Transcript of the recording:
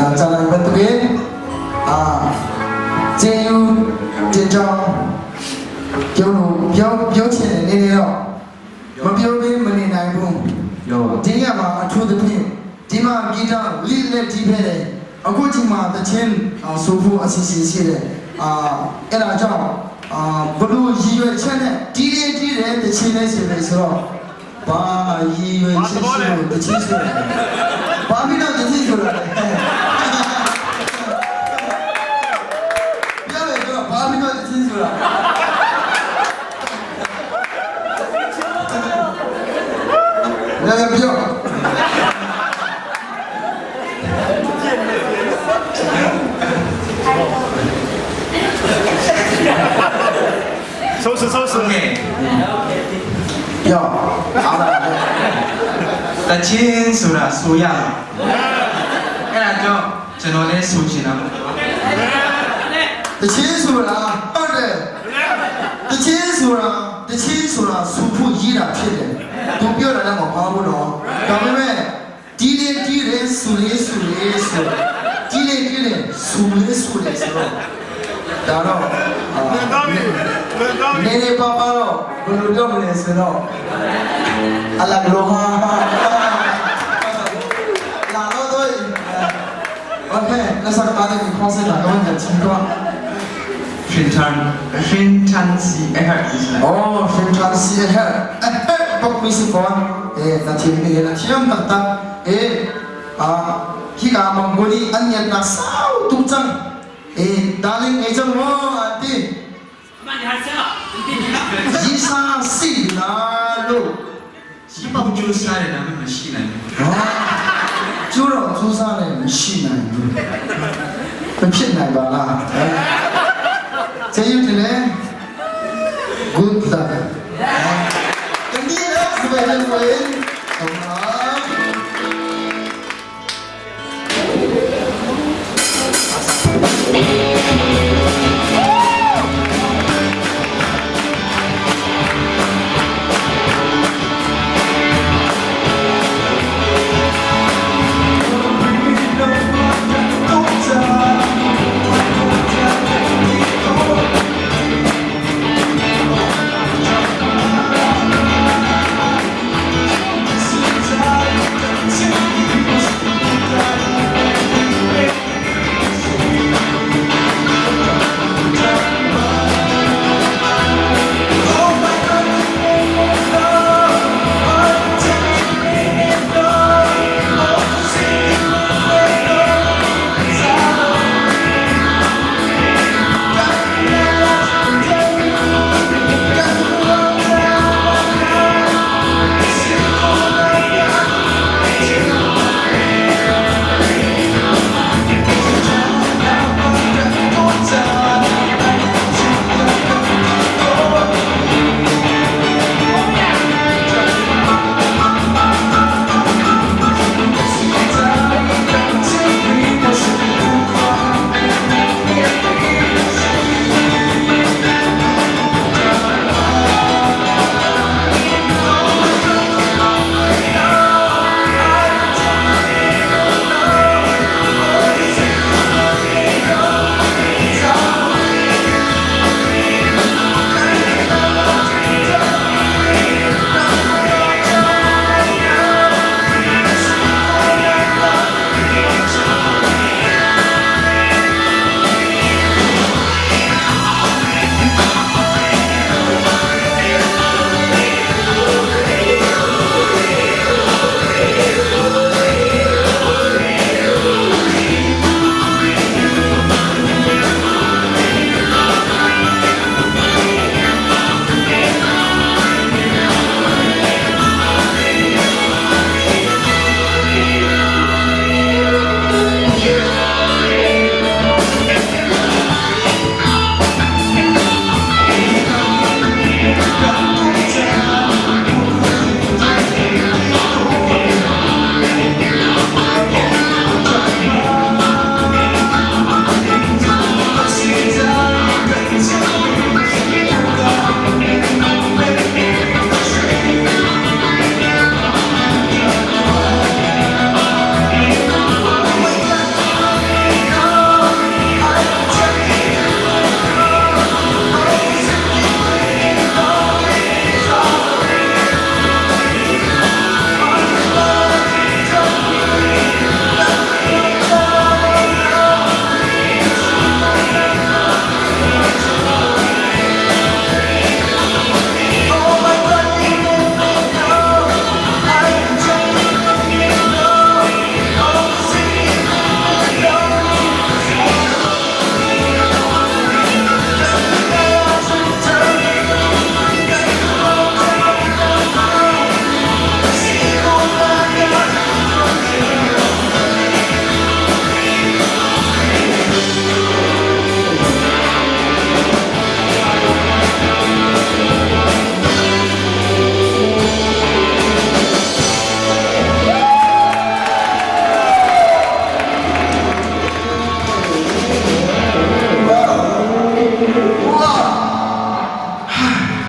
Thaizang caan ai bantukin CU Ṭinṭang kio nu bio chin ne ne lo ma bio be ma ne nai bu ဒီညမှာအထူးသဖြင့်ဒီမှာဂီတလိလက်တီးဖဲတယ်အခုချိန်မှာတချင်းဆိုဖို့အစီအစဉ်ရှိတယ်အာအဲ့ဒါကြောင့်အာဘလူရည်ရွယ်ချက်နဲ့တီးလေးတီးတယ်တချင်းလေးဆိုတယ်ဆိုတော့ဘာရည်ရွယ်ချက်ရှိလို့တချင်းဆိုတယ်ဘာဖြစ်လို့တချင်းဆိုတာလဲပြောတယ်ပြောဘာဖြစ်လို့တချင်းဆိုတာ လည်းပြော 收拾收拾。 Okay. ပြောအားလာ တချင်းဆိုတာဆိုရမှာအဲ့ဒါကြောင့်ကျွန်တော်လည်းဆိုချင်တာပေါ့ တချင်းဆိုတာဟုတ်တယ်တချင်းဆိုတာတချင်းဆိုတာစူဖို့ရေးတာဖြစ်တယ်သူပြောတာလည်းမမှားဘူးနော်ဒါပေမဲ့ဒီလေဒီလေစူလေးစူလေးဆိုဒီလေဒီလေစူလေးစူလေးဆိုတော့ဒါတော့ 冷到你，冷到你。 နေနေပါပါတော့ဘယ်လိုပြောမလဲဆိုတော့အလာဂလိုဟာလာတော့တော့ OK，那上个你français 打个问的情况。 ရှင်ထန်ရှင်ထန်စီအဲ့ဟာဒီစ 哦，非常稀罕，哎，不没事讲，哎，那天那那天得得，哎，啊，彼个蒙古的安年那少都挣，哎，达令哎种我阿弟，一三四那路， ရှိပေါကျိုးစားတယ်ဒါပေမဲ့မရှိနိုင်ဘူး 啊，就让朱砂嘞，西南路，不骗来吧啦，哎。